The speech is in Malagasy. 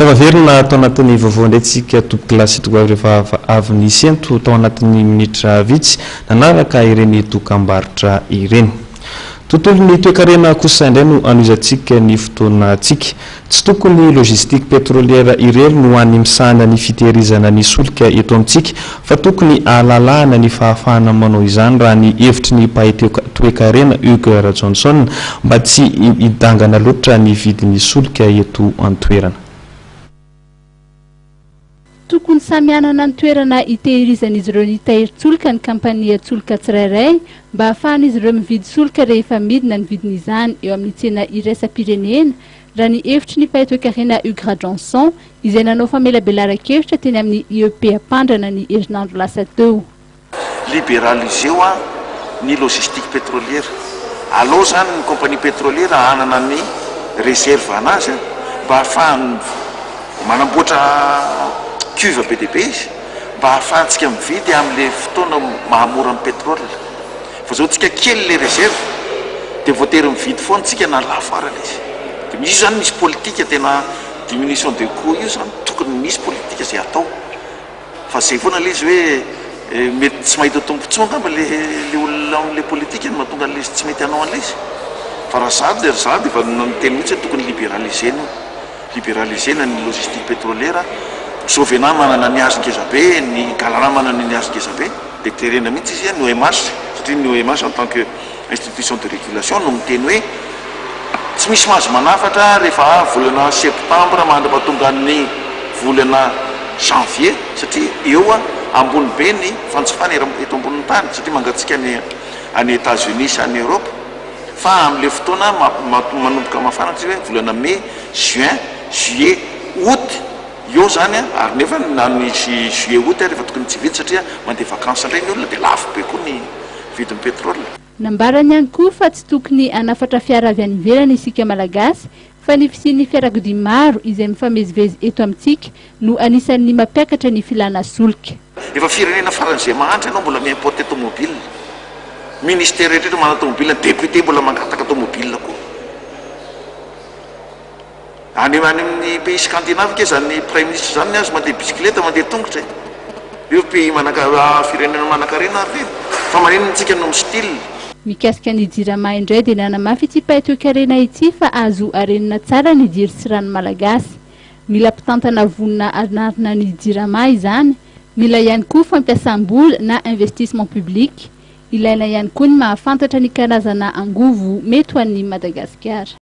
Tafaverina tao anatin'ny vaovao indray tsika, tompokolahy sy tokovavy, rehefa avy nisento tao anatin'ny minitra vitsy nanaraka ireny dokam-barotra ireny. Tontolo ny toekarena kosa indray no anohizantsika ny fotoanantsika. Tsy tokony logistique pétrolière irery no any misahana ny fitehirizana ny solika eto amintsika, fa tokony ahalalahana ny fahafahana manao izany, raha ny hevitry ny mpahay toekarena Hugues Rajohnson, mba tsy hidangana loatra ny vidin'ny solika eto an-toerana. Tokony samy hanana ny toerana hitehirizan'izy ireo ny tahirin-tsolika ny kampanian-tsolika tsirairay, mba hahafahan'izy ireo mividy solika rehefa midina ny vidin'izany eo amin'ny tsena iraisam-pirenena, raha ny hevitry ny mpahay toekarena Hugues Rajohnson, izay nanao famelabelaran-kevitra teny amin'ny IEP Ampandrana ny herinandro lasa teo. Liberaliseo a ny logistique pétrolière. Alao zany ny compagnie pétrolière hanana ny réserve anazy a, mba ahafahany manamboatra cuve be dia be izy, mba ahafahantsika mividy am'le fotoana mahamora ny pétrole. Fa zao tsika kely le réserve, de voatery mividy foana tsika na lafo ara le izy. De misy io zany, misy politique tena diminution de coût io zany, tokony misy politique zay atao. Fa zay foana le izy hoe mety tsy mahita tombontsoa angamba le olona am'le politique no mahatonga an'le izy tsy mety hanao an'le izy. Fa raha za de za de efa niteny mihitsy hoe tokony liberalisena io, liberalisena ny logistique pétrolière. Sovena manana ny azy ngeza be, ny Galana manana ny azy ngeza be, de terena mihitsy izy ny OMH, satria ny OMH en tant que institution de régulation no miteny hoe tsy misy mahazo manafatra rehefa volana septembre mandra-pahatonga ny volana janvier, satria eo ambony be ny fanjifana eto ambonin'ny tany, satria mangatsiaka ny any États-Unis sy any Europe. Fa am'le fotoana manomboka mafana, tsy hoe volana mai, juin, juillet, août eo zany a. Ary nefa na ny juillet, août rehefa tokony tsy vidy, satria mandeha vacances indray ny olona, de lafo be koa ny vidin'ny pétrole. Nambarany ihany koa fa tsy tokony hanafatra fiara avy any ivelany isika Malagasy, fa ny fisian'ny fiarakodia maro izay mifamezivezy eto amintsika no anisan'ny mampiakatra ny filana solika. Efa firenena faran'izay mahantra ianao mbola mi-importe tomobile. Ministère rehetra manana tomobile, député mbola mangataka tomobile koa. Any amin'ny pays scandinave ke zany premier ministre zany ny azy mandeha bicyclette, mandeha tongotra e. Io pays manaka firenena manankarena ary reny. Fa maninona tsika no mi-style? Mikasika ny Jirama indray dia nanamafy ity mpahay toekarena ity fa azo arenina tsara ny jiro sy rano malagasy. Mila mpitantana vonona hanarina ny Jirama izany, mila ihany koa fampiasam-bola na investissement public, ilaina ihany koa ny mahafantatra ny karazana angovo mety ho an'ny Madagasikara.